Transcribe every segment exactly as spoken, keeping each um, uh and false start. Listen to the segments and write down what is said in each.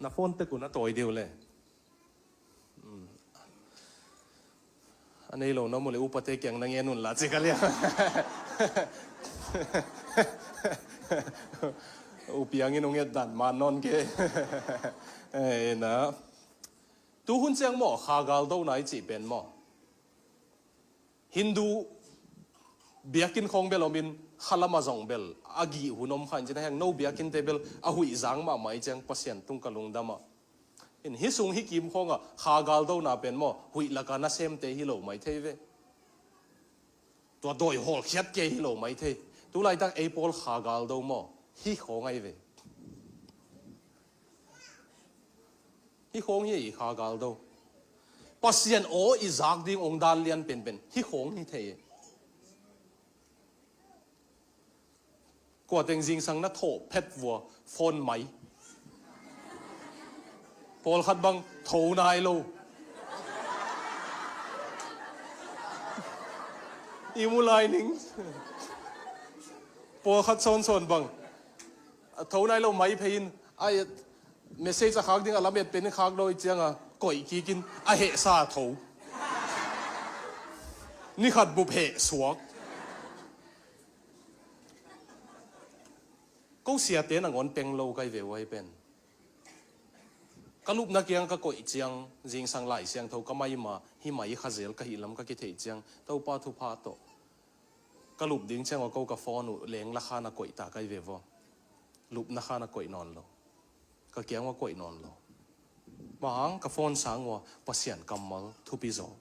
Na phone tek un a tawi deuh le. A nei lo na mu le upate kiang na ngen un la ci ka lia. Upiangin ung et dan man non ke. Eh, na. Tu hun ciang maw, kha galdona i cih pen maw. Hindu biakinn khawng bel omin khalama zong bel a gih hun om kha in cin a heng no biakinnte bel a huih zang mahmah i ciang Pasian tung ka lungdam ah. In hi sung hi kim khawngah kha galdona pen maw huih laka nasemte hi lo mai thei ve. Tua dawi hawlkhiat ke hi lo mai thei. Tu laitak ei pawl kha galdo maw hi khawng ai ve. Hi khawng hi i kha galdo. Pasian aw i zak ding ong dan lian penpen hi khawng hi thei. Kua teng zingsang na thawh phet vua phone mai. Pawlkhat bang tho nai lo. I mu lai ning. Pawlkhat sawnsawn bang a tho nai lo mai phei in a et message a khak ding a lamet pen in khak dawi cianga koih kikin a hehsa a tho. Ni khat bup heh suak. Ko siate nangawn peng lo kai ve uai pen. Ka lupna kiang ka koih ciang zingsang Lai Siangtho ka mai ma hi mai kha zel ka hih lam ka kitheih ciang Topa thupha tawh. Ka lup ding ciang aw ko ka phone uh leng la khan a koih ta kai ve vaw. Lupna khan a koih nawn lo. Ka kiang uh a koih nawn lo. Mahang ka phone sang uh a Pasian kammal thupi zaw.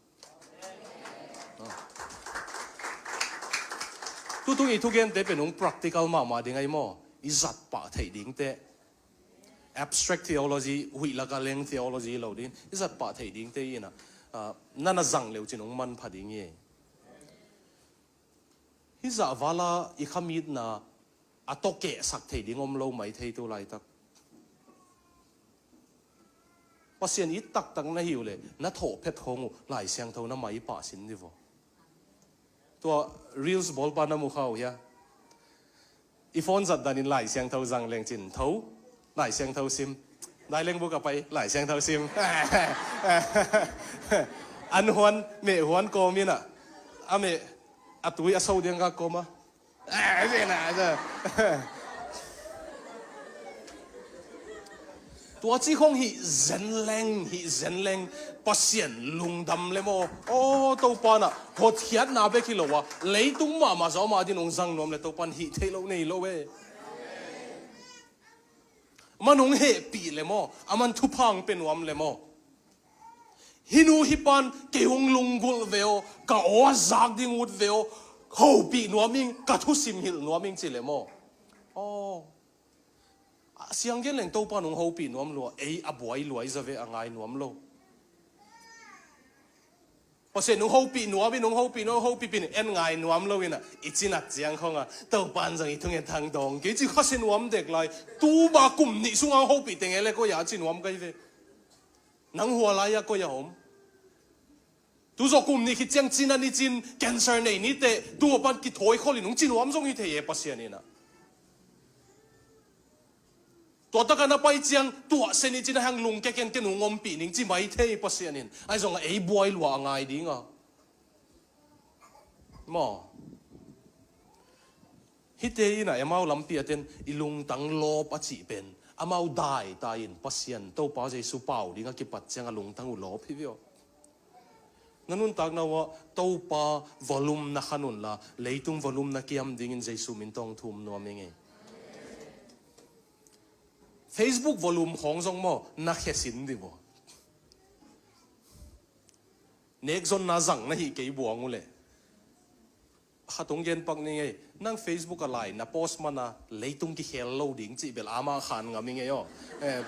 Tutung i thugente pen ung practical mahmah ding ai maw? I zat pah theih dingte. Abstract theology, huih laka leng theology lo ding. I zat pah theih dingte ina. Ah, nana zang leu cin ung manpha ding i. Hi zah vala i khamitna a tawkehsak thei ding om lo mai thei tu laitak. Pasian it taktak na hi uh le na thawh phet hong uh Lai Siangtho na mai pah sin ni vaw. Tua reels bawlpa na mu kha uh hia? I phone zat danin Lai Siangtho zang leng cin tho. Lai Siangtho sim. Dai leng buk a pai Lai Siangtho sim. An huan meh huan kawm ina a meh a tui a so diang ka kawm a. Tua ci khong hih zen leng hih zen leng Pasian lungdam le maw? Aw Topa na hotkhiatna bek hi lo a leitung mahmah zawma din ong zang nuam le Topan hih theih lo nei lo e. Aman ong hehpih le maw? Aman thupha ong pe nuam le maw? Hih nu hih pan kei ong lunggulh ve aw, ka aw a zak ding ut ve aw, hopih nuam ing, ka thusim hilh nuam ing ci le maw? Aw. A siang gen leng Topa nung hopih nuam lua, ei a buai luai za ve a ngai nuam lo. Pasian nung hopih nuam in, nung hopih nuam, hopih pin en ngai nuam lo ina i cinat ciang khonga Topa in zong i thungen thang dawng kei ci khasia nuam dek lai. Tu ba kum nih sunga hopih teng e le koi a ci nuam kai ve. Nang hua lai a koi a om. Tu zawh kum nih khit ciang cin a ni cin cancer nei ni teh tu a pan kithawi khol in hong ci nuam zong hi thei e Pasian ina. Tua taka na pai ciang tuah se ni cin a hang lungke ken ken hong ompih ning ci mai thei Pasian in. Ai zong a ei buai lua a ngai dinga. Maw. Hite ina emau lampi a ten i lungtang lawp a cih pen amau dai ta in Pasian Topa Jesu pau ding a kipat ciang a lungtang uh lawp hi viau. Na nuntakna uah Topa volume na khan unla leitung volume na kiam dingin Jesu min tawng thum nuam ing ei. Facebook volume khawng zong maw na khesin dih maw? Nekzonna zang na hih kei buang uh leh khat hong genpak ni ngei. Nang Facebook a lai na post mana leitung kikhel lo ding cih bel ama khan ngam i ngei aw. Eh,